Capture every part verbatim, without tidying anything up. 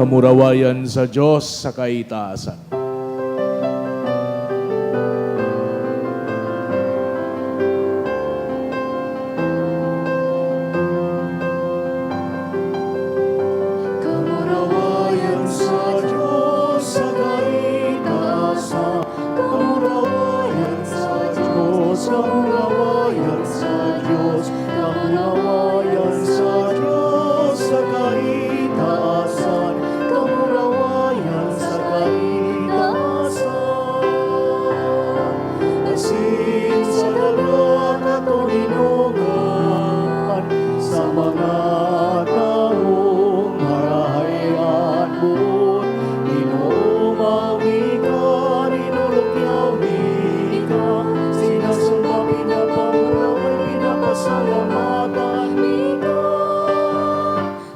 Murawayan sa Diyos sa kaitaasan. Kamurawayan sa Diyos sa kaitaasan. Kamurawayan sa Diyos, kamurawayan sa Diyos, kamurawayan sa Diyos sa kaitaasan, kamurawayan sa kaitaasan. Asin sa daga katoninongan, sa mga tawong marahay an boot, Ginoo, mami ka, linulukyaw mi ka, sinasamba, pinapamuraway, pinapasalamatan mi ka.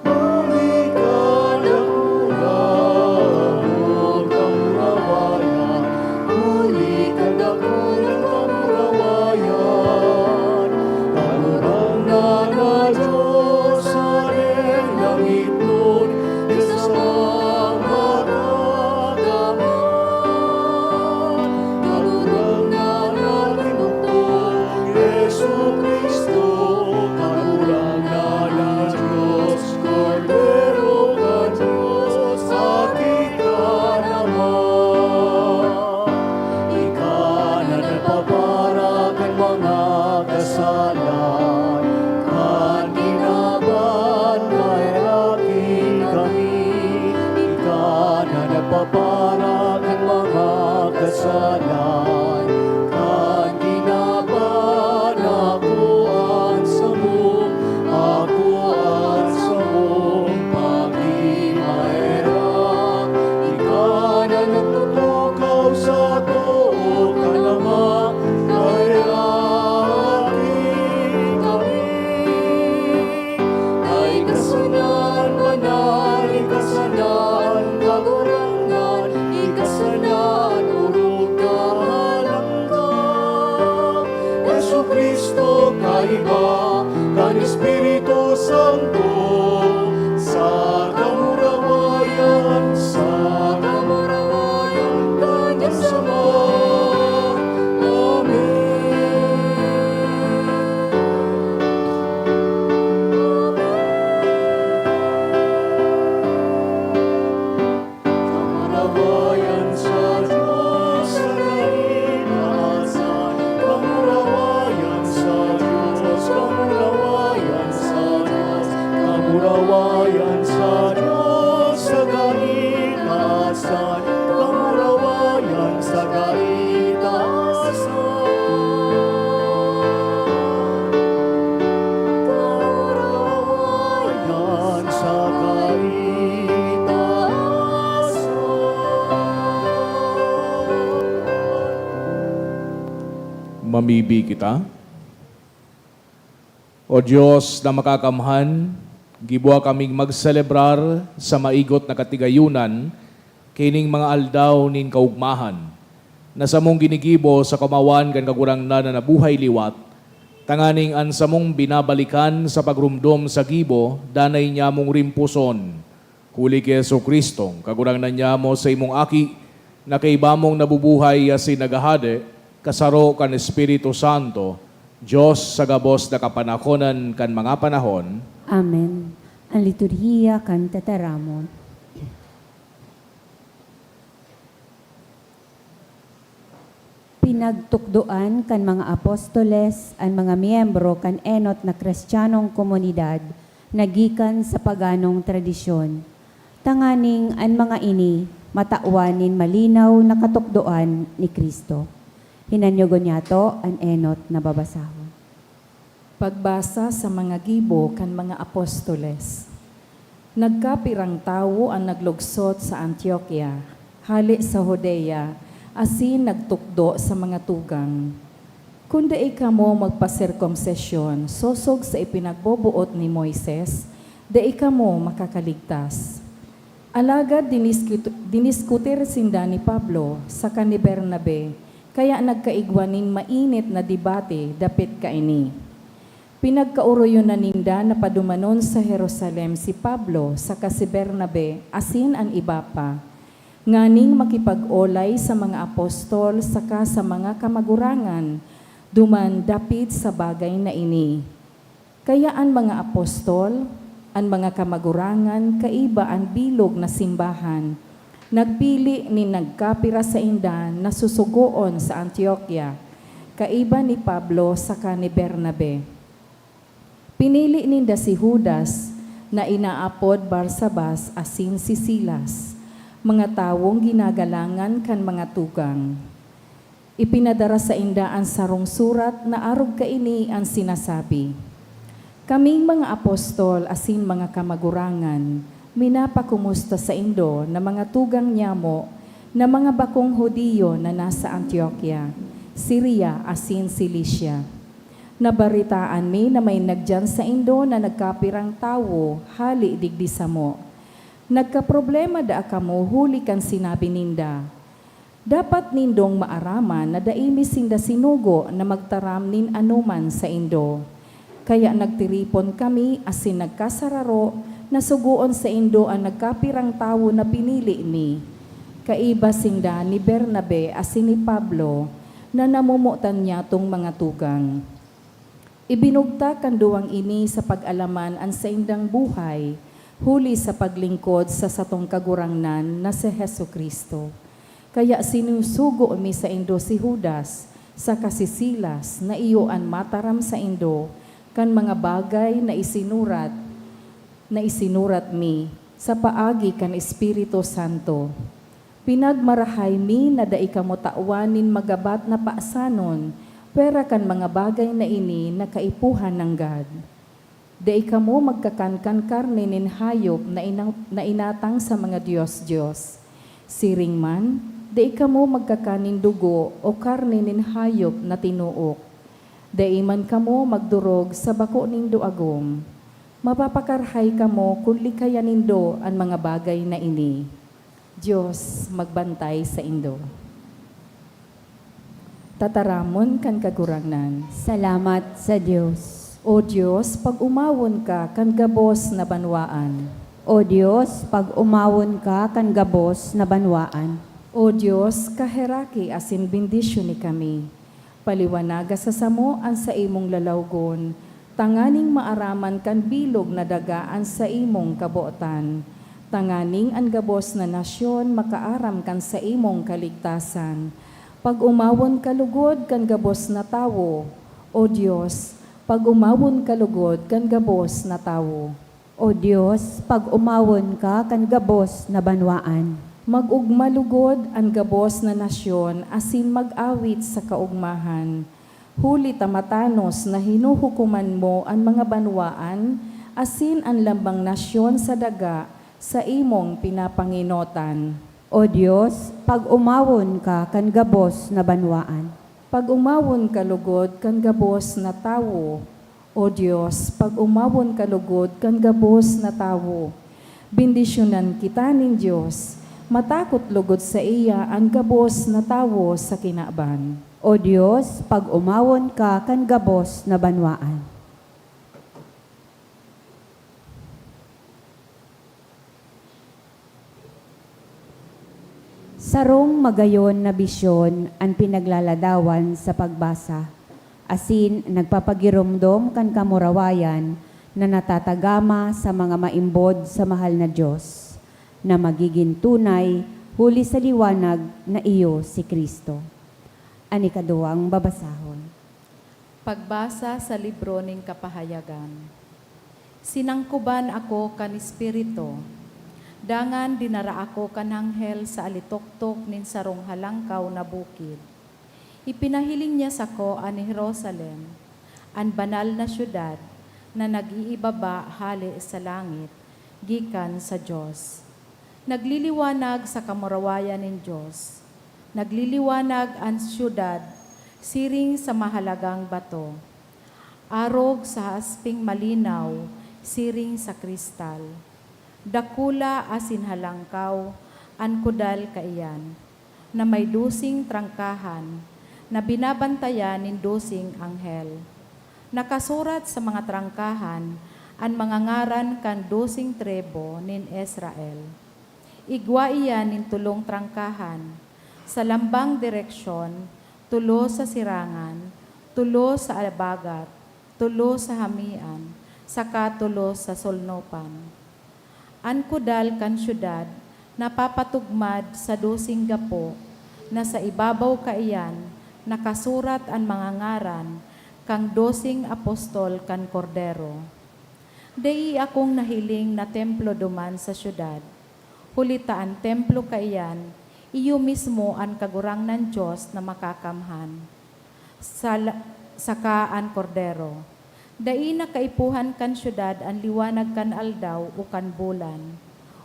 Huli ka dakula, Lord, kamurawayan, huli ka dakula, kamurawayan. Kagurangnan na Diyos, sa langitnon, Diyos sa mga katawan. Kagurangnan na Ginoo, Jesu-Cristo, Kagurangnan na Diyos, Kordero kan Diyos, aki ka naman. Ika na nagpapara kan mga kasalan, kan kinaban, kaheraki kami. Ika na nagpapara kan mga kasalan, kan kinaban, ako an samong, ako an samong pagkimaherak. Ika na nagtutukaw sa too kan Ama, kaheraki kami. Ika sana an banal, ika sana an kagurangnan, ika sana an orog kahalangkaw. Jesu-Cristo, kaiba kan Espiritu Santo, sa kamurawayan, sa kamurawayan kan Dios Ama. Amen. Kamurawayan sa Dios sa kaitaasan. Kamurawayan sa Dios, kamurawayan sa Dios, kamurawayan sa Dios sa kaitaasan. Kamurawayan sa kaitaasan. Kamurawayan sa kaitaasan. Mamibi kita. O Dios na makakamhan, giboha kaming magselebrar sa maigot na katigayonan kining mga aldaw nin kaogmahan, na samong ginigibo sa kamawan kan Kagurangnan na nabuhay liwat, tanganing an samong binabalikan sa pagromdom sa gibo danay nyamong rimpuson. Huli ki Jesu-Cristo, Kagurangnan nyamo, saimong Aki, na kaiba mong nabubuhay asin naghahade, kasaro kan Espiritu Santo, Dios sa gabos na kapanahonan kan mga panahon. Amen. An liturhiya kan tataramon. Pinagtukdoan kan mga apostoles an mga miyembro kan enot na Cristianong komunidad na gikan sa paganong tradisyon, tanganing an mga ini matawan nin malinaw na katukdoan ni Cristo. Hinanyogon niyato an enot na babasahon. Pagbasa sa mga gibo kan mga apostoles. Nagkapirang tawo an naglugsot sa Antioquia, hale sa Judea, asin nagtukdo sa mga tugang, "Kun dai kamo magpaserkomsisyon sosog sa ipinagboboot ni Moises, dai kamo makakaligtas." Alagad diniskut-, diniskutir sinda ni Pablo saka ni Bernabe, kaya nagkaigwa nin mainit na debate dapit kaini. Pinagkaoroyon na ninda na padumanon sa Jerusalem si Pablo saka si Bernabe asin an iba pa, nganing makipag-olay sa mga apostol saka sa mga kamagurangan duman dapit sa bagay na ini. Kaya an mga apostol, an mga kamagurangan kaiba an bilog na simbahan, nagpili nin nagkapira sainda na susugoon sa Antiokia, kaiba ni Pablo saka ni Bernabe. Pinili ninda si Judas, na inaapod Barsabas, asin si Silas, mga tawong ginagalangan kan mga tugang. Ipinadara sainda an sarong surat na arog kaini an sinasabi, "Kaming mga apostol asin mga kamagurangan, minapakumusta saindo na mga tugang nyamo na mga bakong Judio na nasa Antiokia, Siria asin Cilicia. Nabaretaan mi na may nagyan saindo na nagkapirang tawo hale digdi samo. Nagkaproblema daa kamo huli kan sinabi ninda. Dapat nindong maaraman na dai mi sinda sinugo na magtaram nin anoman saindo. Kaya nagtiripon kami asin nagkasararo na sugoon saindo an nagkapirang tawo na pinili mi, kaiba sinda ni Bernabe asin ni Pablo, na namomotan nyatong mga tugang." Ibinugtak kan duwang ini sa pag-alaman an saindang buhay, huli sa paglingkod sa satong Kagurangnan na si Jesu-Cristo. Kaya sinusugo mi saindo si Judas saka si Silas, na iyo an mataram saindo kan mga bagay na isinurat, na isinurat mi sa paagi kan Espiritu Santo. Pinagmarahay mi na dai kamo tawan nin magabat na pasanon, pwera kan mga bagay na ini na kaipuhan nanggad. Dai kamo magkakan kan karne nin hayop na ina-, na inatang sa mga dios-dios. Siring man, dai kamo magkakan nin dugo o karne nin hayop na tinuok. Dai man kamo magdorog sa bako nindo agom. Mapapakarahay kamo kun likayan nindo an mga bagay na ini. Dios magbantay saindo. Tataramon kan Kagurangnan. Salamat sa Dios. O Dios, pag-omawon ka kan gabos na banwaan. O Dios, pag-omawon ka kan gabos na banwaan. O Dios, kaheraki asin bendisyoni kami. Paliwanaga sa samo an saimong lalawgon, tanganing maaraman kan bilog na daga an saimong kabotan, tanganing an gabos na nasyon makaaram kan saimong kaligtasan. Pag-omawon ka logod kan gabos na tawo, O Dios, pag-omawon ka logod kan gabos na tawo. O Dios, pag-omawon ka kan gabos na banwaan. Mag-ogma logod an gabos na nasyon asin mag-awit sa kaogmahan, huli ta matanos na hinuhukoman mo an mga banwaan asin an lambang nasyon sa daga sa imong pinapangenotan. O Dios, pag-omawon ka kan gabos na banwaan. Pag-omawon ka logod kan gabos na tawo. O Dios, pag-omawon ka logod kan gabos na tawo. Bendisyonan kita nin Dios. Matakot logod saiya an gabos na tawo sa kinaban. O Dios, pag-omawon ka kan gabos na banwaan. Sarong magayon na bisyon an pinaglaladawan sa pagbasa, asin nagpapagiromdom kan kamurawayan na natatagama sa mga maimbod sa mahal na Dios, na magigin tunay huli sa liwanag na iyo si Cristo. An ikaduwang babasahon. Pagbasa sa libro nin Kapahayagan. Sinangkoban ako kan Espiritu, dangan dinara ako kan anghel sa alitoktok nin sarong halangkaw na bukid. Ipinahiling niya sako an Jerusalem, an banal na syudad na nag-iibaba hale sa langit, gikan sa Dios. Nagliliwanag sa kamurawayan nin Dios. Nagliliwanag an syudad siring sa mahalagang bato, arog sa hasping malinaw siring sa kristal. Dakula asin halangkaw an kudal kaiyan, na may doseng trangkahan na binabantayan nin doseng anghel. Nakasurat sa mga trangkahan an mga ngaran kan doseng tribu nin Israel. Igwa iyan nin tolong trangkahan, sa lambang direksyon, tolo sa sirangan, tolo sa abagat, tolo sa hamian, saka tolo sa solnopan. An kudal kan syudad napapatugmad sa doseng gapo, na sa ibabaw kaiyan nakasurat an mga ngaran kan doseng apostol kan Kordero. Dai akong nahiling na templo duman sa syudad, huli ta an templo kaiyan iyo mismo an Kagurangnan Dios na Makakamhan, sal-, saka an Kordero. Dai na kaipuhan kan syudad an liwanag kan aldaw o kan bulan,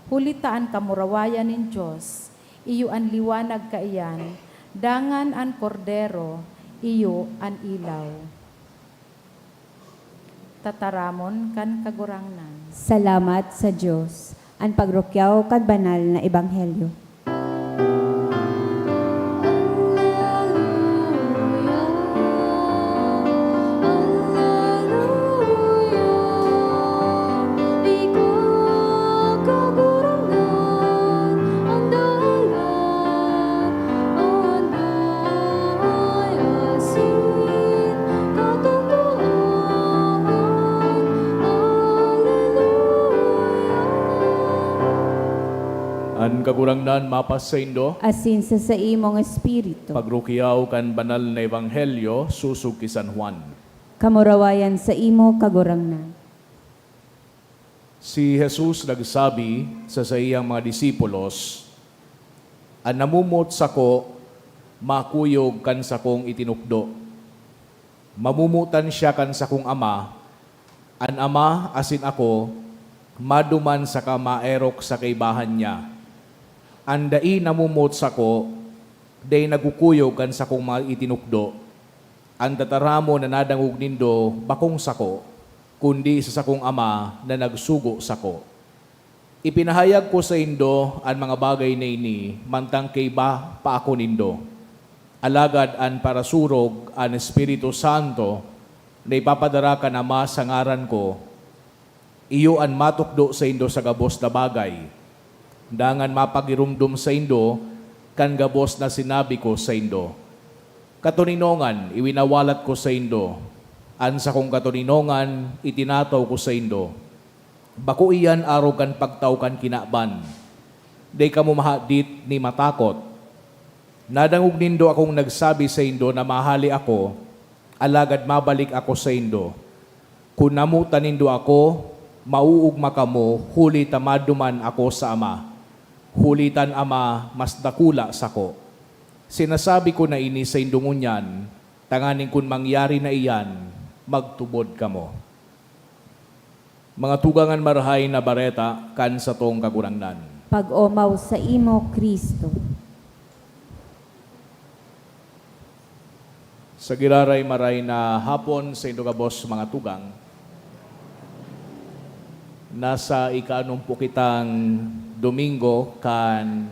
huli ta an kamurawayan nin Dios iyo an liwanag kaiyan, dangan an Kordero iyo an ilaw. Tataramon kan Kagurangnan. Salamat sa Dios. An pagrukyaw kan banal na ebanghelyo. An Kagurangnan mapas saindo. Asin sa saimong espiritu. Pagrukyaw kan banal na ebanghelyo sosog ki San Juan. Kamurawayan saimo, Kagurangnan. Si Jesus nagsabi sa saiyang mga disipulos, "An namumot sako, makuyog kan sakong itinukdo. Mamumotan siya kan sakong Ama. An Ama asin ako maduman saka maerok sa kaibahan niya. An dai namumot sako, dai nagkukuyog kan sakong mga itinukdo. An tataramon na nadangog nindo bakong sako, kundi sa sakong Ama na nagsugo sako." Ipinahayag ko saindo an mga bagay na ini mantang kaiba pa ako nindo. Alagad an Parasurog, an Espiritu Santo, na ipapadara kan Ama sa ngaran ko, iyo an matukdo saindo sa gabos na bagay, dangan mapagiromdom saindo kan gabos na sinabi ko saindo. Katoninongan, iwinawalat ko saindo, an sakong katoninongan itinataw ko saindo. Bako iyan arog kan pagtao kan kinaban. Dai kamo mahadit ni matakot. Nadangog nindo akong nagsabi saindo na mahale ako, alagad mabalik ako saindo. Kun namotan nindo ako, mauugma kamo, huli ta maduman ako sa Ama, huli ta an Ama mas dakula sako. Sinasabi ko na ini saindo ngunyan, tanganing kun mangyari na iyan, magtubod kamo. Mga tugang, an Marahay na Bareta kan satong Kagurangnan. Pag-omaw saimo, Cristo. Sa giraray, maray na hapon saindo gabos, mga tugang. Nasa ika-anumpo kitang Domingo kan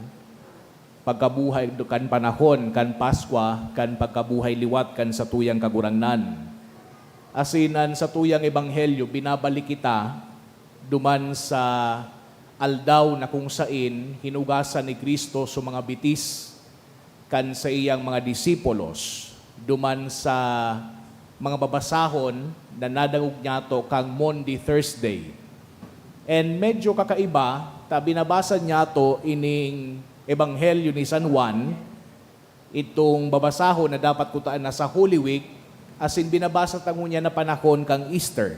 pagkabuhay, kan panahon kan Paskwa, kan pagkabuhay liwat kan satuyang Kagurangnan. Asin an satuyang ebanghelyo, binabalik kita duman sa aldaw na kung saen hinugasan ni Cristo so mga bitis kan saiyang mga disipulos, duman sa mga babasahon na nadangog niyato kan Maundy Thursday. And medyo kakaiba, ta binabasa niyato ining Ebanghelyo ni San Juan, itong babasahon na dapat kutaan na sa Holy Week, asin binabasa ta ngunyan na panahon kan Easter.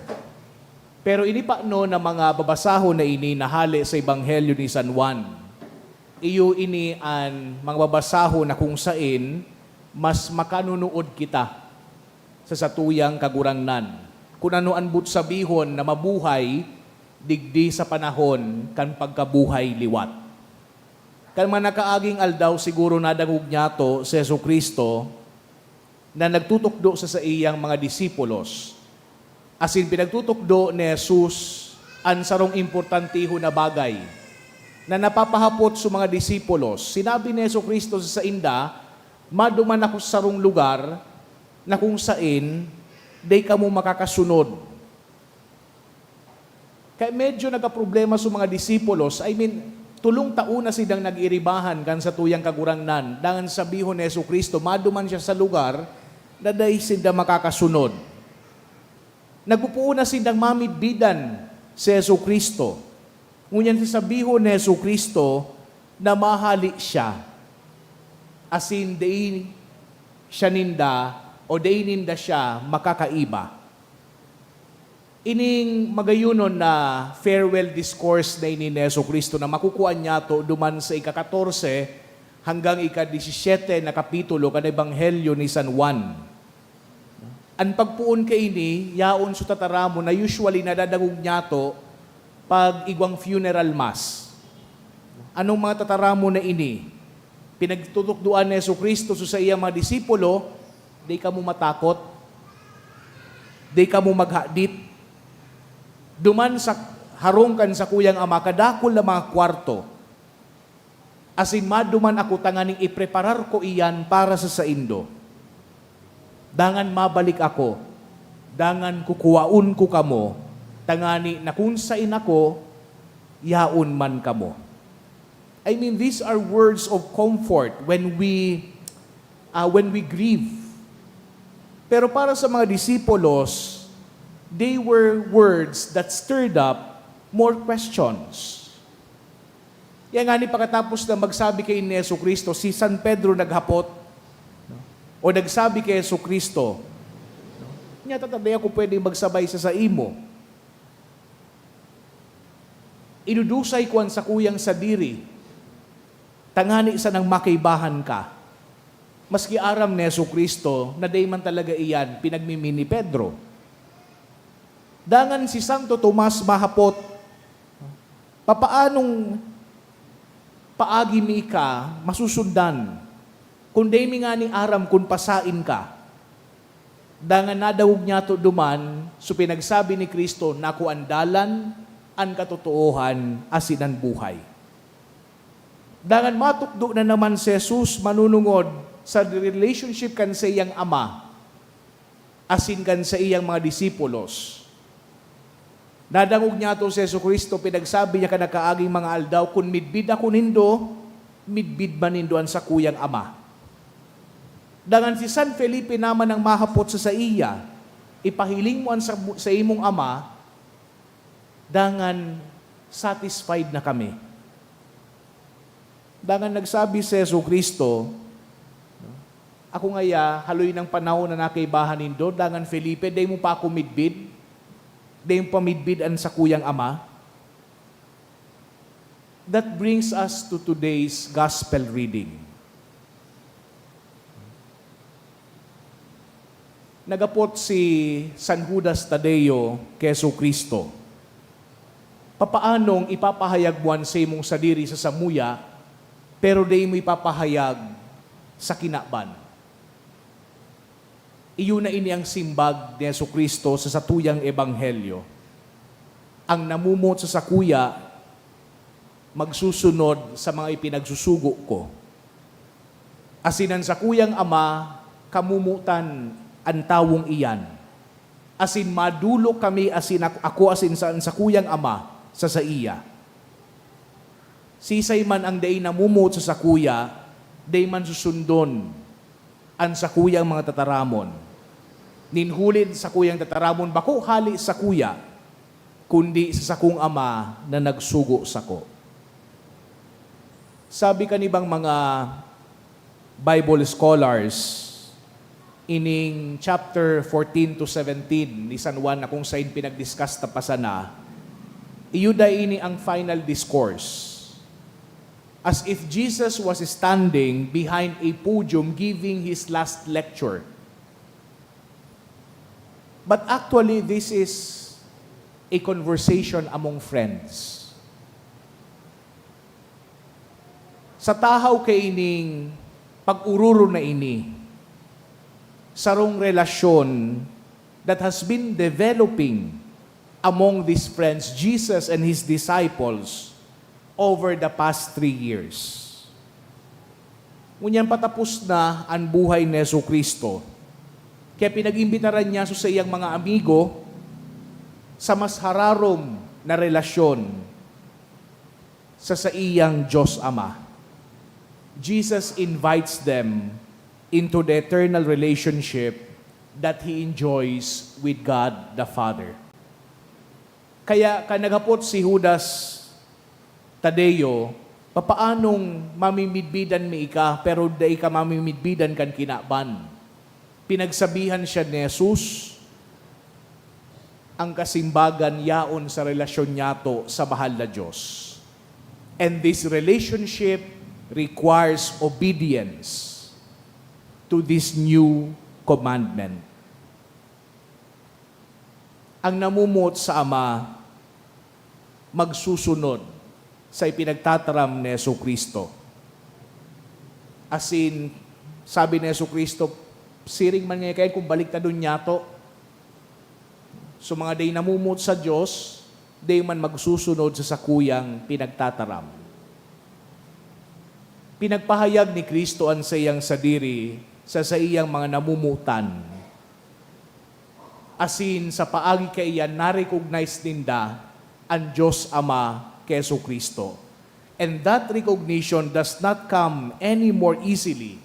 Pero ini pa no na mga babasahon na ini na hale sa Ebanghelyo ni San Juan. Iyo ini an mga babasahon na kung saen mas makanunuod kita sa satuyang Kagurangnan, kun ano an boot sabihon na mabuhay digdi sa panahon kan pagkabuhay liwat. Kan mga nakaaging aldaw, siguro nadangog niyato si Jesu-Cristo na nagtutukdo sa saiyang mga disipulos. Asin pinagtutukdo ni Jesus an sarong importantehon na bagay na napapahapot sa mga disipulos. Sinabi ni Jesu-Cristo sa sainda, "Maduman ako sa sarong lugar na kung saen Dai kamo makakasunod. Kaya medyo nagkaproblema sa mga disipulos. I mean, tolong taon na sidang nag-iribahan kan satuyang Kagurangnan. Dangan sabihon ni Jesu-Cristo, maduman siya sa lugar na dai sinda makakasunod. Nagpupuon na sindang mamidbidan si Jesu-Cristo. Ngunyan sasabihon ni Jesu-Cristo na mahali siya, asin dai siya ninda o dai ninda siya makakaiba. Ining magayonon na farewell discourse na ini ni Jesu-Cristo na makukua niyato duman sa ika-katorse hanggang ika-disisiyete na kapitulo kan Ebanghelyo ni San Juan. An pagpoon kaini, yaon sa tataramon na usually nadadangog niyato pag igwang funeral mass. Anong mga tataramon na ini? Pinagtutukdoan ni Jesu-Cristo sa saiyang mga disipulo, "Dai kamo matakot, dai kamo maghadit. Duman sa harong kan sakuyang Ama, kadakul na mga kwarto, asin maduman ako tanganing ipreparar ko iyan para sa saindo. Dangan mabalik ako, dangan kukuwaon ko kamo, tangani na kun saen ako, yaon man kamo." I mean, these are words of comfort when we, ah, when we grieve. Pero para sa mga disipulos, they were words that stirred up more questions. Kaya ngani, pakatapos na magsabi kaini ni Jesu-Cristo, si San Pedro naghapot, no? O nagsabi ki Jesu-Cristo, no? "Nya, ta tadai ako pwedeng magsabay sa saimo? Idudusay ko an sakuyang sadiri, tangani sanang makaibahan ka." Maski aram ni Jesu-Cristo na dai man talaga iyan pinagmimi ni Pedro. Dangan si Santo Tomas mahapot, "Papaanong paagi mi ika masusundan, kun dai mi ngani aram kun pasaen ka?" Dangan nadangog niyato duman so pinagsabi ni Cristo na, "Ako an dalan, an katotoohan, asin an buhay." Dangan matukdo na naman si Jesus manunungod sa relationship kan saiyang Ama asin kan saiyang mga disipulos. Nadangog niyato si Jesu-Cristo, pinagsabi niya kan nakaaging mga aldaw, "Kun midbid ako nindo, midbid man nindo an sakuyang Ama." Dangan si San Felipe naman ang mahapot sa saiya, "Ipahiling mo an sa, sa imong ama, dangan satisfied na kami." Dangan nagsabi si Jesu-Cristo, "Ako ngaya, haloy nang panahon na nakaibahan nindo, dangan Felipe, dai mo pa ako midbid? Dai mo pa midbid an sakuyang Ama?" That brings us to today's gospel reading. Naghapot si San Judas Tadeo ki Jesu-Cristo, "Papaanong ipapahayag mo an saimong sadiri sa samuya, pero dai mo ipapahayag sa kinaban?" Iyo na ini ang simbag ni Jesu-Cristo sa satuyang ebanghelyo, "Ang namumuot sa sakuya, magsusunod sa mga ipinagsusugo ko. Asin an sakuyang Ama, kamomotan an tawong iyan. Asin madolok kami asin ak-, ako asin sa, an sakuyang Ama sa saiya. Siisay man ang dai namumuot sa sakuya, dai man susundon an sakuyang mga tataramon. Nin huli an sakuyang tataramon bako hale sakuya, kundi sa sakong Ama na nagsugo sako." Sabi kan ibang mga Bible scholars, ining chapter fourteen to seventeen ni San Juan na kung sain pinag-discuss ta pa sana, iyo daa ini ang final discourse. As if Jesus was standing behind a podium giving his last lecture. But actually, this is a conversation among friends. Sa tahaw kaining pag-ororo na ini, sarong relasyon that has been developing among these friends, Jesus and his disciples, over the past three years. Ngunyan patapos na an buhay ni Jesu-Cristo, Kaya pinag-imbitaran niya so saiyang mga amigo sa mas hararom na relasyon sa saiyang Diyos Ama. Jesus invites them into the eternal relationship that He enjoys with God the Father. Kaya kan naghapot si Judas Tadeo, "Papaanong mamimidbidan mi ika, pero dai ka mamimidbidan kan kinaban?" Pinagsabihan siya ni Jesus, ang kasimbagan yaon sa relasyon niyato sa mahal na Diyos. And this relationship requires obedience to this new commandment. Ang namumuot sa Ama, magsusunod sa ipinagtataram ni Jesu-Cristo. Asin, sabi ni Jesu-Cristo, "Siring man ngaya kaiyan kun baliktadon niyato." So, mga dai namumuot sa Diyos, dai man magsusunod sa sakuyang pinagtataram. Pinagpahayag ni Cristo an saiyang sadiri sa saiyang mga namomotan. Asin sa paagi kaiyan, na-recognize ninda an Diyos Ama ki Jesu-Cristo. And that recognition does not come any more easily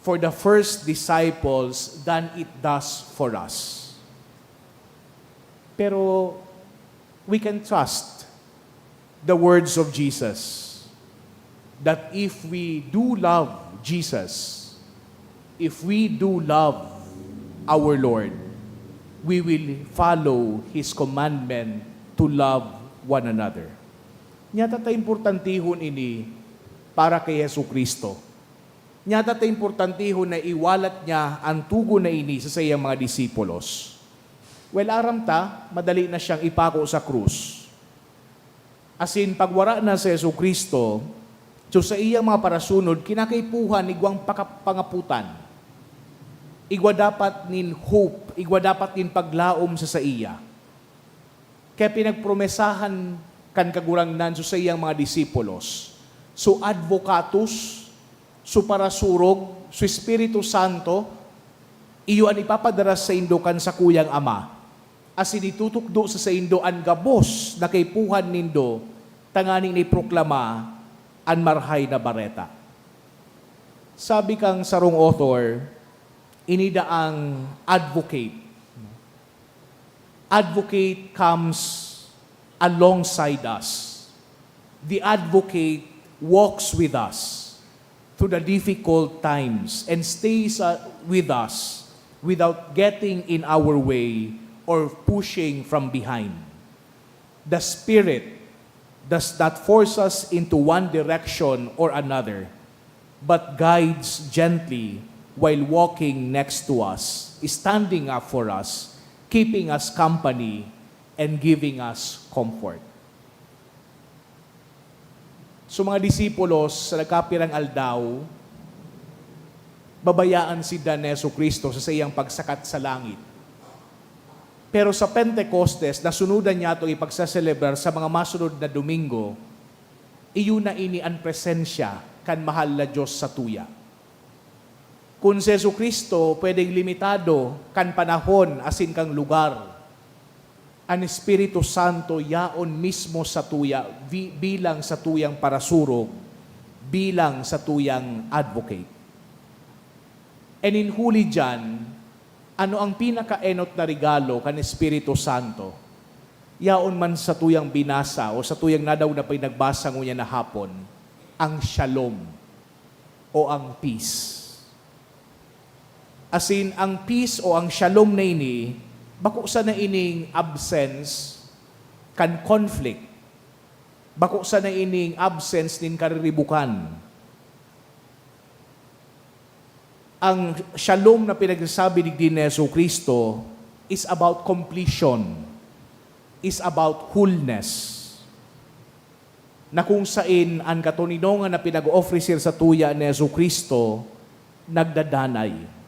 for the first disciples than it does for us. Pero we can trust the words of Jesus, that if we do love Jesus, if we do love our Lord, we will follow His commandment to love one another. Nyata ta importantihon ini para kay Jesu-Cristo. Nyata ta importantihon na iwalat niya an tugon na ini sa saiyang mga disipulos. Well, aram ta, madali na siyang ipako sa krus. Asin pagwara na si Jesu-Cristo, so saiyang mga parasunod, kinakaipuhan igwang paka-, pangaputan. Igwa dapat nin hope, igwa dapat nin paglaom sa saiya. Kaya pinagpromesahan kan Kagurangnan so saiyang mga disipulos, so Advocatus, so Parasurog, so Espiritu Santo, iyo an ipapadara saindo kan sakuyang Ama, asin itutukdo sa saindo an gabos na kaipuhan nindo tanganing iproklama an Marahay na Bareta. Sabi kan sarong author, ini daa an advocate. Advocate comes alongside us. The advocate walks with us through the difficult times and stays, uh, with us without getting in our way or pushing from behind. The Spirit does not force us into one direction or another, but guides gently while walking next to us, standing up for us, keeping us company, and giving us comfort. So, mga disipulos, sa nagkapirang aldaw, babayaan sinda ni Jesu-Cristo sa saiyang pagsakat sa langit. Pero sa Pentecostes, nasunodan niyato ipagseselebrar sa mga masunod na Domingo, iyo na ini an presensya kan mahal na Diyos satuya. Kun si Jesu-Cristo pwedeng limitado kan panahon asin kan lugar, an Espiritu Santo yaon mismo satuya bi-, bilang satuyang parasurog, bilang satuyang advocate. And in huli diyan, ano ang pinakaenot na regalo kan Espiritu Santo? Yaon man satuyang binasa o satuyang nadangog na pinagbasa ngunyan na hapon, ang shalom o ang peace. Asin, ang peace o ang shalom na ini, bako sana ining absence kan conflict. Bako sana ining absence nin kariribukan. Ang shalom na pinagsasabi digdi ni Jesu-Cristo is about completion, is about wholeness, na kung sain an katoninongan na pinag-offer satuya ni Jesu-Cristo nagdadanay.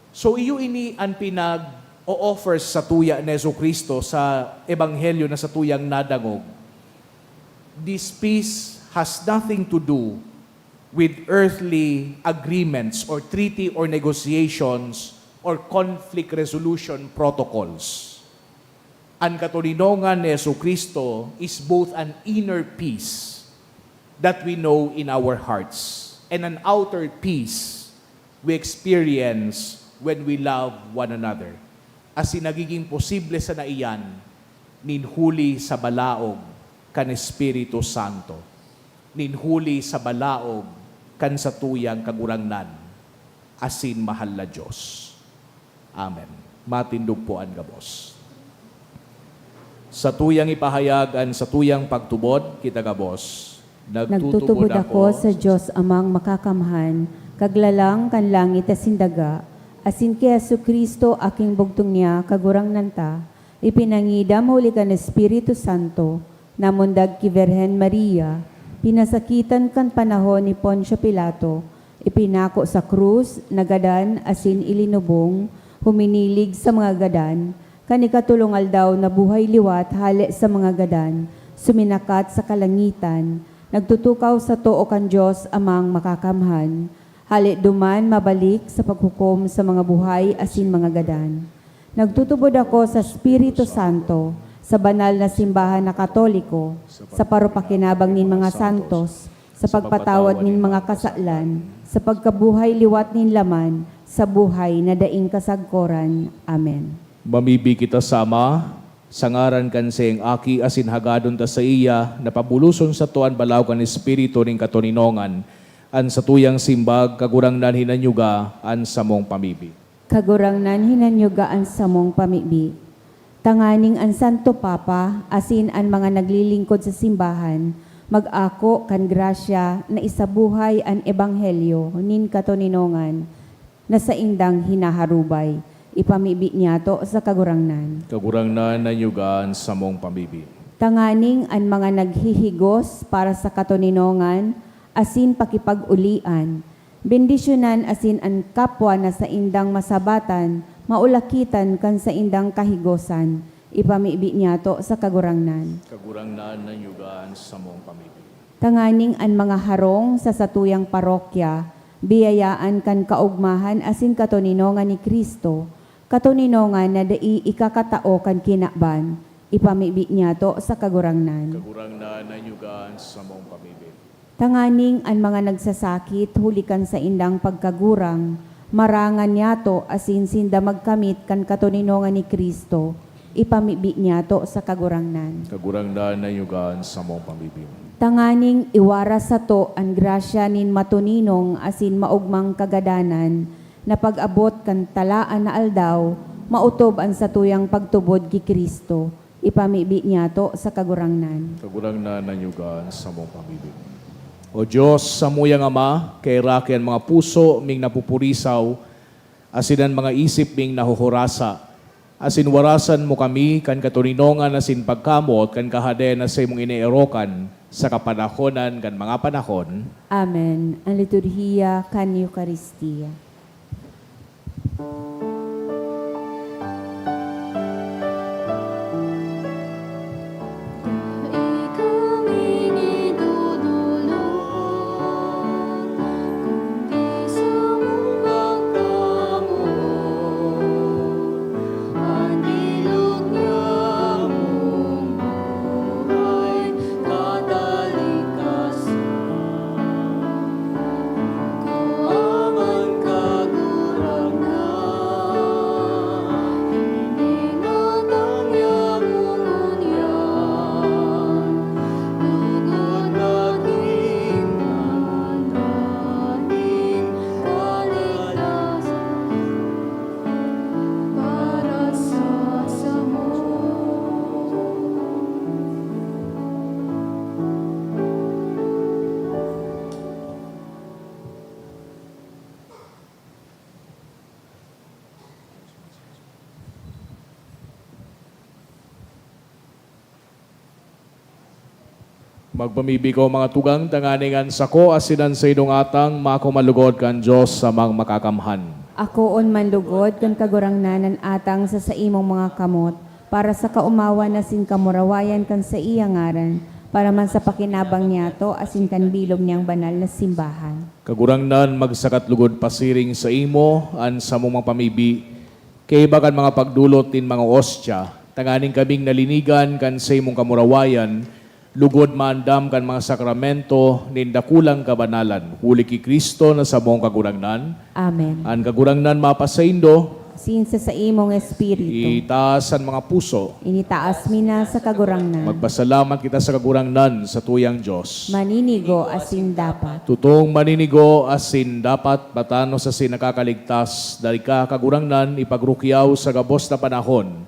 So, iyo ini an pinag-o-offer satuya ni Jesu-Cristo sa ebanghelyo na satuyang nadangog. This peace has nothing to do with earthly agreements or treaty or negotiations or conflict resolution protocols. An katoninongan ni Jesu-Cristo is both an inner peace that we know in our hearts and an outer peace we experience when we love one another. Asin nagiging posible sana iyan nin huli sa balaog kan Espiritu Santo, nin huli sa balaog kan satuyang Kagurangnan asin mahal na Dios. Amen. Matindog po an gabos. Satuyang ipahayag an satuyang pagtubod, kita gabos. Nagtutubod ako sa Dios Amang Makakamhan, Kaglalang kan langit asin daga, asin ki Jesu-Cristo, Aking bugtong niya, Kagurangnan ta, ipinangidam huli kan Espiritu Santo, namundag ki Birhen Maria, pinasakitan kan panahon ni Poncio Pilato, ipinako sa krus, nagadan asin ilinubong, huminilig sa mga gadan, kan ikatolong aldaw nabuhay liwat hale sa mga gadan, suminakat sa kalangitan, nagtutukaw sa too kan Dios Amang Makakamhan, hale duman mabalik sa paghukom sa mga buhay asin mga gadan. Nagtutubod ako sa Espiritu Santo, sa banal na simbahan na Katoliko, sa paropakinabang nin mga santos, sa pagpatawad nin mga kasalan, sa pagkabuhay liwat nin laman, sa buhay na daing kasagkoran. Amen. Mamibi kita sa Ama, sa ngaran kan saiyang Aki, asin hagadon ta saiya na pabuloson sato an balaog kan Espiritu nin katoninongan. An satuyang simbag, Kagurangnan, hinanyuga an samong pamibi. Kagurangnan, hinanyuga an samong pamibi. Tanganing an Santo Papa asin an mga naglilingkod sa simbahan mag-ako kan grasya na isabuhay an ebanghelyo nin katoninongan na saindang hinaharubay. Ipamibi niyato sa Kagurangnan. Kagurangnan, hanyuga an samong pamibi. Tanganing an mga naghihigos para sa katoninongan asin pakipag-olian, bendisyonan asin an kapwa na saindang masabatan maulakitan kan saindang kahigosan, ipamibi niyato sa Kagurangnan. Kagurangnan, hanyuga an samong pamibi. Tanganing an mga harong sa satuyang parokya biyayaan kan kaogmahan asin katoninongan ni Cristo, katoninongan na dai ikakatao kan kinaban, ipamibi niyato sa Kagurangnan. Kagurangnan, hanyuga an samong pamibi. Tanganing an mga nagsasakit huli kan saindang pagkagurang, marangan niyato asin sinda magkamit kan katoninongan ni Cristo, ipamibi niyato sa Kagurangnan. Kagurangnan, hanyuga an samong pamibi. Tanganing iwaras sato an grasya nin matoninong asin maogmang kagadanan, na pag-abot kan talaan na aldaw, maotob an satuyang pagtubod ki Cristo, ipamibi niyato sa Kagurangnan. Kagurangnan, hanyuga an samong pamibi. O Dios, samuyang Ama, kaheraki an mga puso ming napupurisaw, asin an mga isip ming nahuhurasa, asin warasan mo kami kan katoninongan asin pagkamot kan Kahadean na saimong ineerokan sa kapanahonan kan mga panahon. Amen. An liturhiya kan Eukaristia. Magmamibi ko, mga tugang, tanganing an sako asin an saindong atang mako man lugod kan Dios Amang Makakamhan. Akoon man lugod kan Kagurangnan an atang sa saimong mga kamot, para sa kaomawan asin kamurawayan kan saiyang ngaran, Para man sa pakinabang niyato asin kan bilog niyang banal na simbahan. Kagurangnan, magsakat lugod pasiring saimo an samong mga pamibi, kaiba kan mga pagdolot nin mga ostya, tanganing kaming nalinigan kan saimong kamurawayan, lugod maandam kan mga sakramento nin dakulang kabanalan, huli ki Cristo na samong Kagurangnan. Amen. An Kagurangnan mapasaindo. Asin sa saimong espiritu. Itaas an mga puso. Initaas mi na sa Kagurangnan. Magpasalamat kita sa Kagurangnan, sa tuyang Dios. Maninigo asin dapat. Totong maninigo asin dapat, matanos asin nakakaligtas, dai ka, Kagurangnan, ipagrukyaw sa gabos na panahon.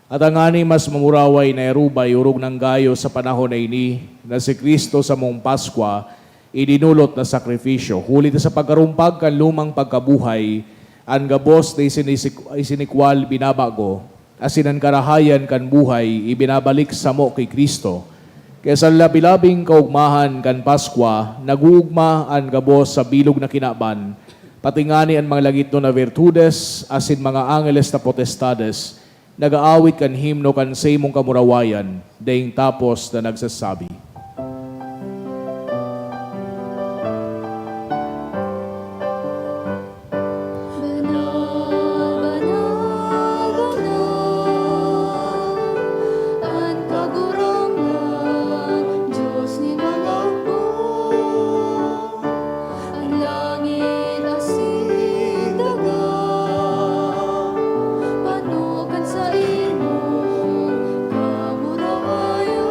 At tanganing mas mamuraway na irubay orog nang gayo sa panahon na ini, na si Cristo samong Paskwa, idinolot na sakripisyo, huli ta sa pagkarumpag kan lumang pagkabuhay, an gabos na isinisik-, isinikwal binabago, asin an karahayan kan buhay ibinabalik samo ki Cristo. Kaya sa labi-labing kaogmahan kan Paskwa, nag-oogma an gabos sa bilog na kinaban, pati ngani an mga langitnon na birtudes asin mga angeles na potestades, nag-aawit kan himno kan saimong kamurawayan, daing tapos na nagsasabi. Banal, banal, banal, an Kagurangnan, Dios nin mga hukbo. An langit asin daga, pano kan saimong kamurawayan.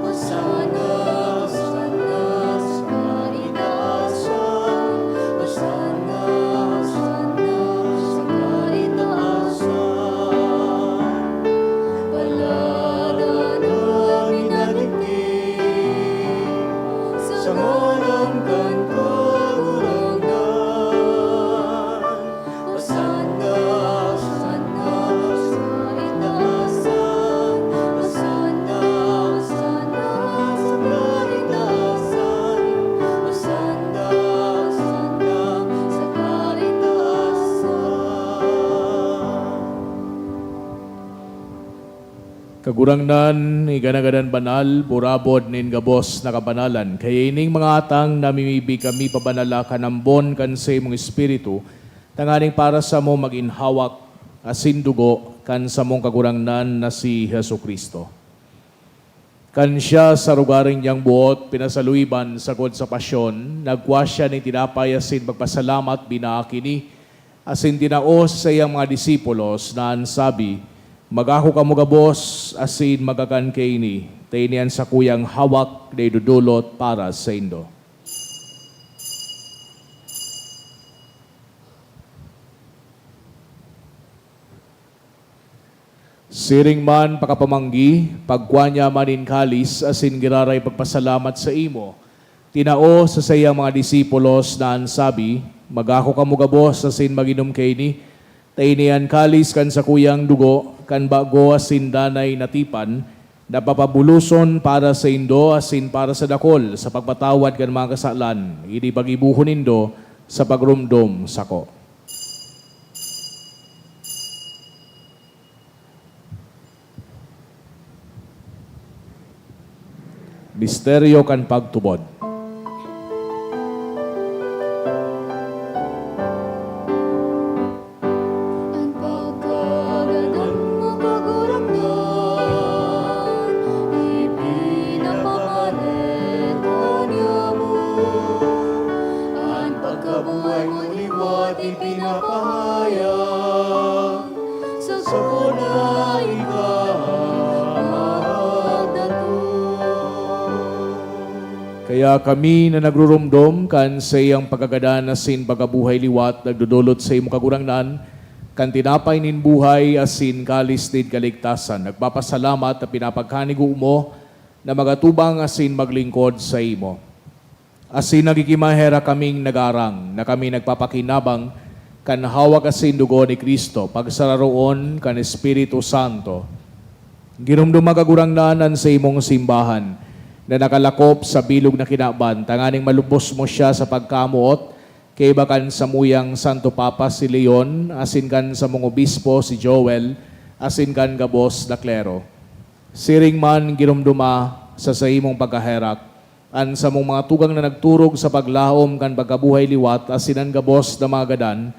Hosanna, Hosanna sa kaitaasan. Hosanna, Hosanna sa kaitaasan. Paladan na minadikit sa ngaran kan Kagurangnan. Hosanna, Hosanna sa kaitaasan. Hosanna, Hosanna sa kaitaasan. Hosanna, Hosanna sa kaitaasan. Kagurangnan, iganagadan banal, burabod nin gabos na kabanalan. Kaya ining mga atang namimibi kami pabanala kan ambon kan saimong Espiritu, tanganing para samo magin hawak asin dugo kan samong Kagurangnan na si Jesu-Cristo. Kan siya sa rugaring niyang buot pinasaluiban sagkod sa pasyon, nagkua siya nin tinapay asin pagpasalamat, binaak ini, asin tinao sa saiyang mga disipulos na an sabi, "Mag-ako kamo gabos asin magkakan kaini, ta ini an sakuyang hawak na idodolot para saindo." Siring man pakapamanggi, pagkua niya man nin kalis asin giraray pagpasalamat saimo, tinao sa saiyang mga disipulos na an sabi, "Mag-ako kamo gabos asin mag-inom kaini, ta ini an kalis kan sakuyang dugo kan bago asin danay na tipan, na papabuloson para saindo asin para sa dakol sa pagpatawad kan mga kasalan. Ini paggibohon nindo sa pagromdom sako." Misteryo kan pagtubod. An pagkagadan mo, Kagurangnan, ipinapamalit ka niamo. An pagkabuhay mo liwat ipinapahayag, sagkod na ika magdatong. Kaya kami na nagruromdom kan saiyang pagkagadan asin pagkabuhay liwat, nagdodolot sa imo, Kagurangnan, kan tinapay nin buhay asin kalis nin kaligtasan, nagpapasalamat na pinapagkanigo mo na magatubang asin maglingkod saimo. Asin nagkikimaherak kaming nagaarang na kami nagpapakinabang kan hawak asin dugo ni Cristo, pagsararoon kan Espiritu Santo. Giromdoma, Kagurangnan, an saimong simbahan na nakalakop sa bilog na kinaban, tanganing malubos mo siya sa pagkamoot, kaiba kan samuyang Santo Papa si Leon, asin kan samong obispo si Joel, asin kan gabos na klero. Siring man, ginumduma sa saimong pagkaherak an samong mga tugang na nagturog sa paglaom kan pagkabuhay liwat asin an gabos na mga gadan,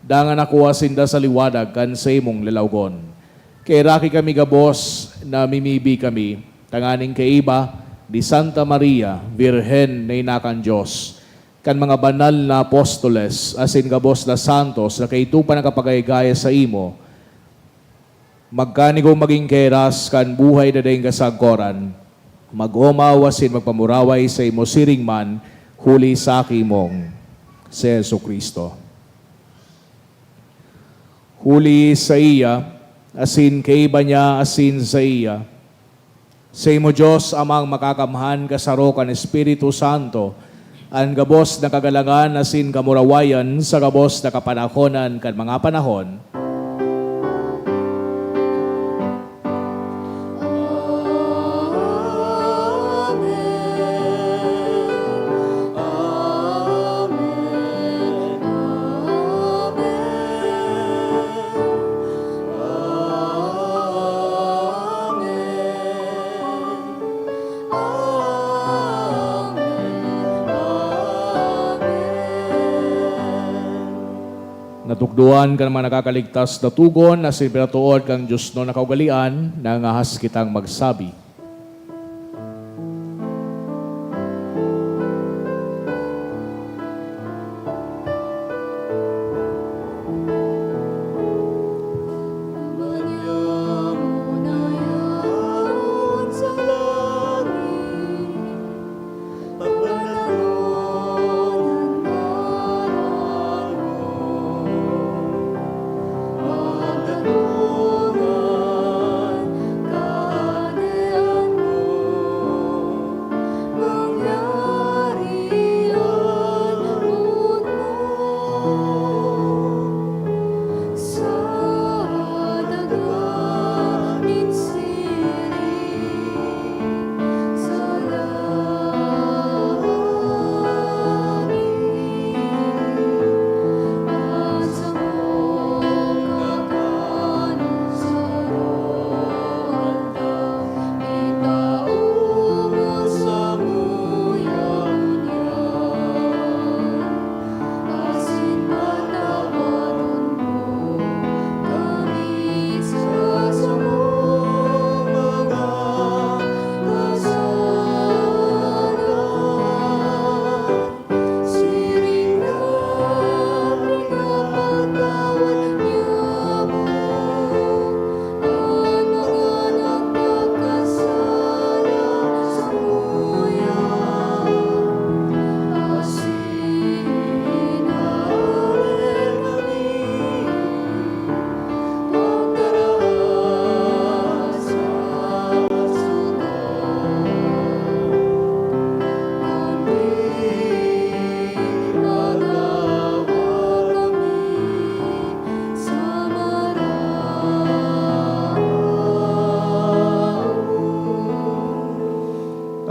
dangan nakua sinda sa liwanag kan saimong lalawgon. Kaheraki kami gabos, namimibi kami tanganing kaiba ni Santa Maria, Birhen na ina kan Dios, kan mga banal na apostoles, asin gabos na santos na kaidto pa nakapagayagaya saimo, magkanigong magin keras kan buhay na daing kasagkoran, mag-omaw asin magpamuraway saimo siring man, huli sa Aki mong si Jesu-Cristo. Huli saiya, asin kaiba niya, asin saiya, saimo, Dios Amang Makakamhan, kasaro kan Espiritu Santo, an gabos na kagalangan asin kamurawayan sa gabos na kapanahonan kan mga panahon. Natukdoan kan mga nakakaligtas na togon asin pinatood kan diosnon na kaugalean, nangahas kitang magsabi.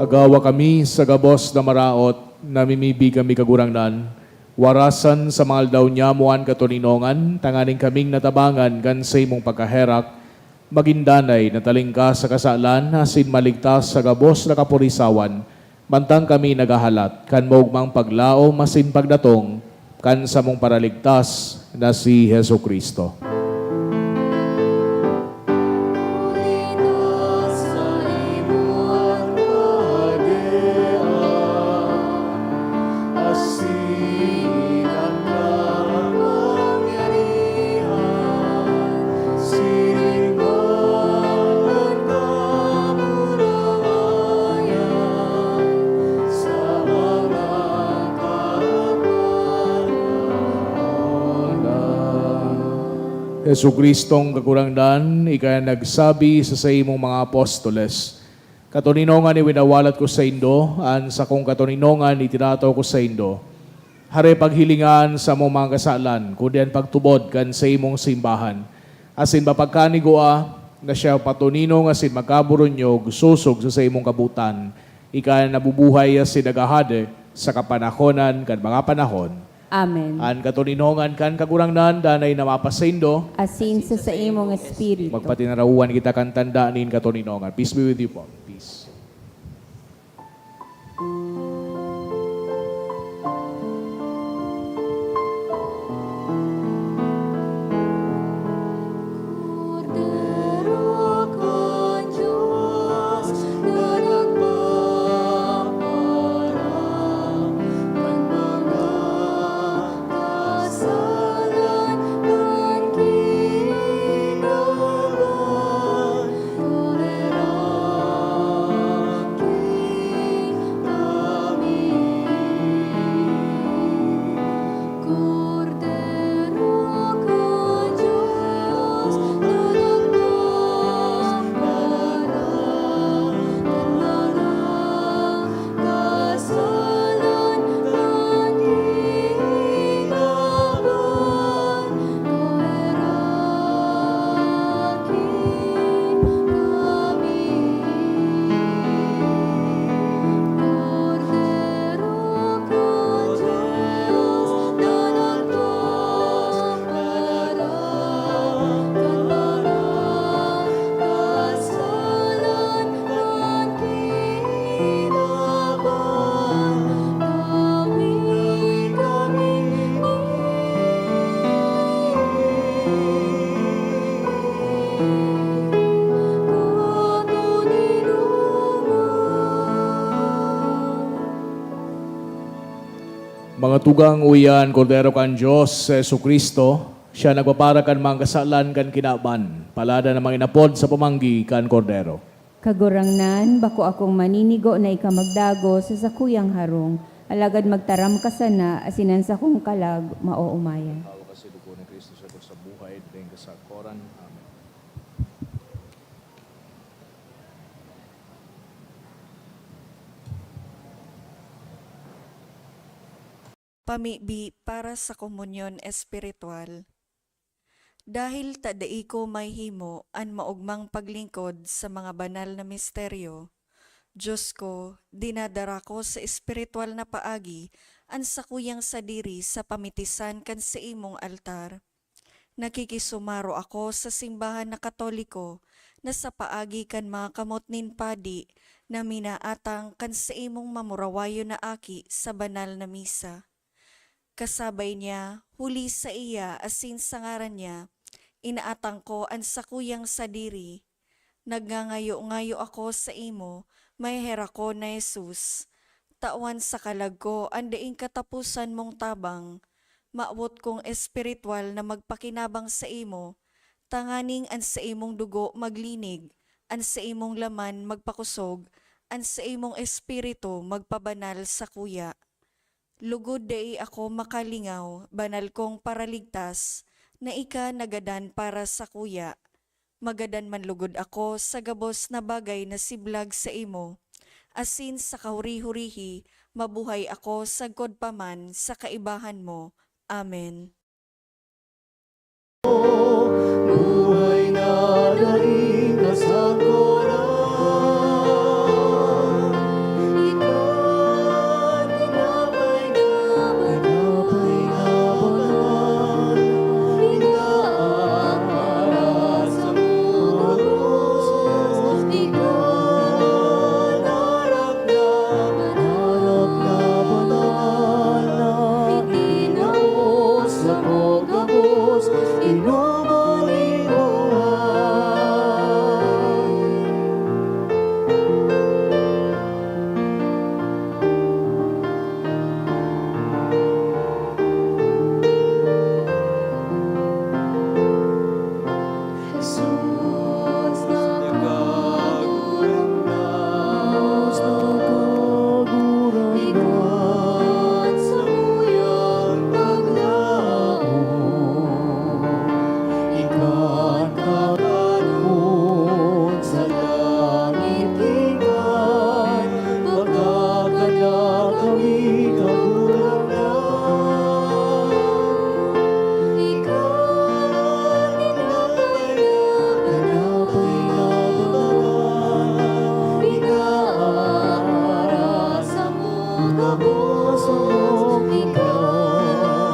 Agawa kami sa gabos na maraot, namimibi kami, Kagurangnan, warasan sa mga aldaw niamo an katoninongan, tanganing kaming natabangan kan saimong pagkaherak, magin danay na talingkas sa kasalan asin maligtas sa gabos na kapurisawan, mantang kami naghahalat kan maogmang paglaom asin pagdatong kan samong Paraligtas na si Jesu-Cristo. Jesu-Cristong Kagurangnan, ika an nagsabi sa saimong mga apostoles, "Katoninongan iwinawalat ko saindo, an sakong katoninongan itinataw ko saindo." Hare paghilinga an samong mga kasalan, kundi an pagtubod kan saimong simbahan. Asin mapagkanigua na siya patoninong asin magkaburunyog sosog sa saimong kabotan. Ika an nabubuhay asin naghahade sa kapanahonan kan mga panahon. Amen. An katoninongan kan Kagurangnan danay na mapasaindo. Asin sa saimong espiritu. Magpatinarawan kita kan tanda nin katoninongan. Peace be with you po. Peace. Mga tugang, uya an Kordero kan Dios, si Jesu-Cristo, siya nagpapara kan mga kasalan kan kinaban. Palada na mga inapod sa pamanggi kan Kordero. Kagurangnan, bako akong maninigo na ika magdagos sa sakuyang harong, alagad magtaram ka sana, asin an sakong kalag maoomayan. Hawak ka sa dugo ni Cristo sa krus sa buhay, daing ka sa koran. Amen. Pamibi para sa komunyon espiritual. Dahil ta dai ko mahimo an maogmang paglingkod sa mga banal na misteryo, Dios ko, dinadara ko sa espiritual na paagi an sakuyang sadiri sa pamitisan kan saimong altar. Nakikisumaro ako sa simbahan na Katoliko na sa paagi kan mga kamot nin padi na minaatang kan saimong mamurawayon na aki sa banal na misa. Kasabay niya, huli saiya asin sa ngaran niya, inaatang ko an sakuyang sadiri. Nagngangayo-ngayo ako saimo, maheherak ko na Jesus. Tawan sa kalag ko an daing kataposan mong tabang. Mawot kong espiritual na magpakinabang saimo, tanganing an saimong dugo maglinig, an saimong laman magpakosog, an saimong espiritu magpabanal sakuya. Lugod dai ako makalingaw, banal kong Paraligtas, na ika nagadan para sakuya. Magadan man lugod ako sa gabos na bagay na siblag saimo, asin sa kahuri-hurihi mabuhay ako sagkod pa man sa kaibahan mo. Amen. Buhay na daing kasakoran. Ikaw, tinapay na, tinapay na pagkawan. Ikaw, aras sa mga gabos. Ikaw, narap na, narap na pagkawan. Itinaos sa gabos, inumaling buhay. Jesus, nagkagurangnan. Jesus, nagkagurangnan. Ikan sa uyang paglaom. Ikan kakanon sa langit, ikan pagkakan na kami, Kagurangnan. Ikaw, tinapay na, tinapay na pagkakan, pinaara sa mga gabos, ikaw,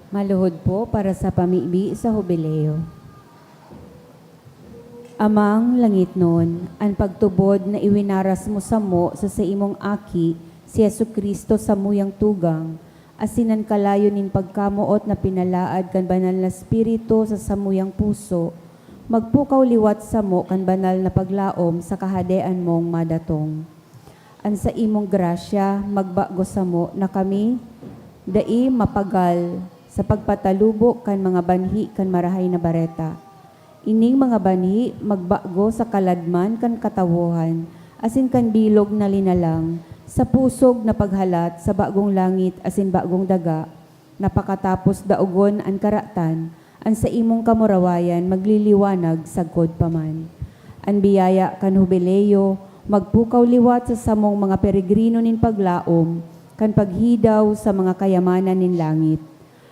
Maluhod po para sa pamibi sa Hubileo. Amang langitnon, an pagtubod na iwinaras mo samo sa saimong Aki, si Jesu-Cristo, samuyang tugang, asin an kalayo nin pagkamoot na pinalaad kan Banal na Espiritu sa samuyang puso, magpukaw liwat samo kan banal na paglaom sa Kahadean mong madatong. An saimong grasya magbago samo na kami dai mapagal sa pagpatalubo kan mga banhi kan Marahay na Bareta. Ining mga banhi magbago sa kaladman kan katawohan asin kan bilog na linalang sa pusog na paghalat sa bagong langit asin bagong daga, na pakatapos daogon an karatan, an saimong kamurawayan magliliwanag sagkod pa man. An biyaya kan Hubileo magpukaw liwat sa samong mga peregrino nin paglaom kan paghidaw sa mga kayamanan nin langit.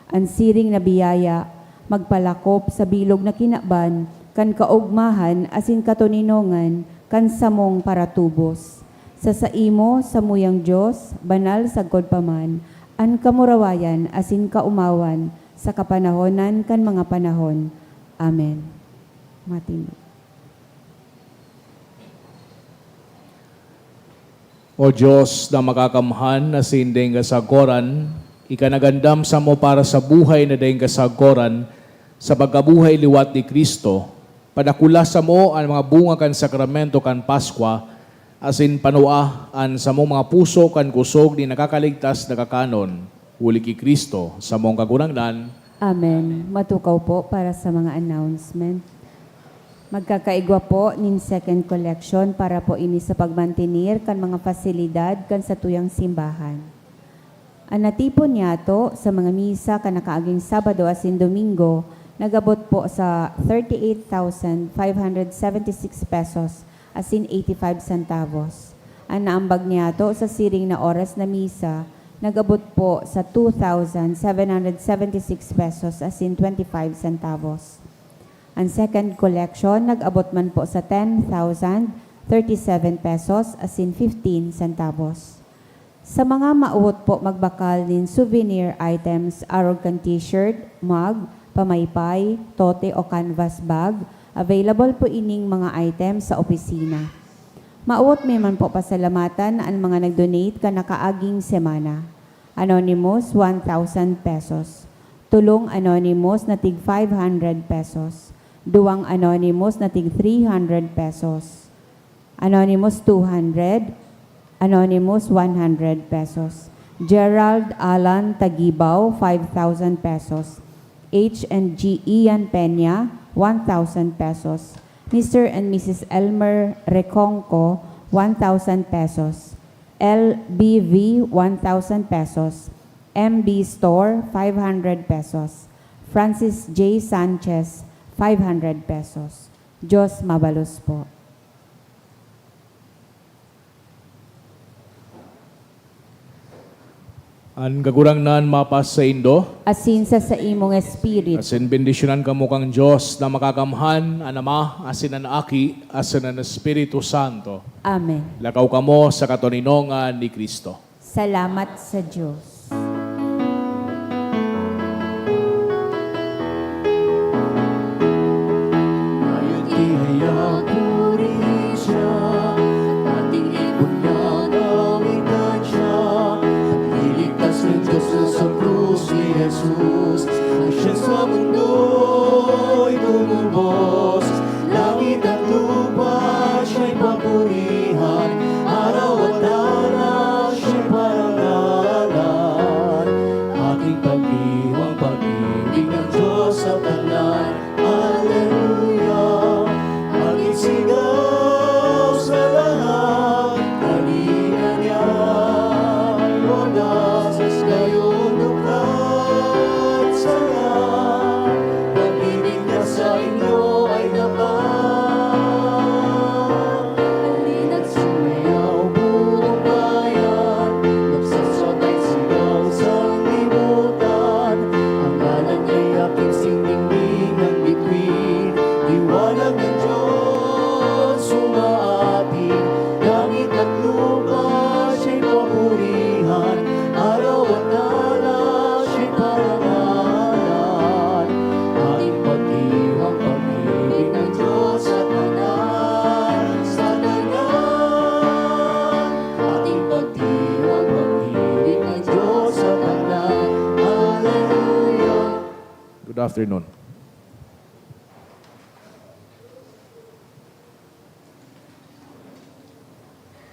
An siring na biyaya magpalakop sa bilog na kinaban kan kaogmahan asin katoninongan kan samong paratubos. Sa saimo, samuyang Dios, banal sagkod pa man, an kamurawayan asin kaomawan sa kapanahonan kan mga panahon. Amen. Matindi. O Dios na makakamhan, asin daing kasagoran, ikanagandam samo para sa buhay na daing kasagoran, sa pagkabuhay liwat ni Cristo, padakula samo an mga bunga kan sakramento kan Paskwa, asin panua an samong mga puso kan kusog nin nakakaligtas na kakanon, huli ki Cristo, samong Kagurangnan. Amen. Matukaw po para sa mga announcement. Magkakaigwa po nin second collection para po ini sa pagmantener kan mga pasilidad kan satuyang simbahan. An natipon niyato sa mga misa kan nakaaging Sabado asin Domingo nag-abot po sa thirty-eight thousand five hundred seventy-six pesos asin eighty-five centavos. An naambag niyato sa siring na oras na misa nag-abot po sa two thousand seven hundred seventy-six pesos asin twenty-five centavos. An second collection nag-abot man po sa ten thousand thirty-seven pesos asin fifteen centavos. Sa mga mawot po magbakal nin souvenir items, arog kan t-shirt, mug, pamaypay, tote o canvas bag, available po ining mga items sa opisina. Mawot mi man po pasalamatan an mga nag-donate kan nakaaging semana. Anonymous, one thousand pesos. Tolong anonymous na tig five hundred pesos. Duwang anonymous na tig three hundred pesos. Anonymous, two hundred. Anonymous, one hundred pesos. Gerald Alan Tagibaw, five thousand pesos. H and G Ian Peña, one thousand pesos. Mister and Missus Elmer Reconco, one thousand pesos. L B V, one thousand pesos. M B Store, five hundred pesos. Francis J Sanchez, five hundred pesos. Diyos mabalos po. An Kagurangnan mapasaindo. Asin sa saimong espiritu. Asin bendisyonan kamo kan Dios na makakamhan, an Ama, asin an Aki, asin an Espiritu Santo. Amen. Lakaw kamo sa katoninongan ni Cristo. Salamat sa Dios. Mayot ki haya puri siya, ating ipon niya, kawitan siya. Iligtas ng Diyos na sa krus ni Jesus, na siya sa mundo'y tumubos. Langit at lupa siya'y papurihan, araw at araw siya'y parangalan. Ating pagdiwang pag-ibig ng Diyos sa tanan. Aleluya! Maging sigaw sa lahat, kalinga niya ay wagas, ngayon dukan Good afternoon.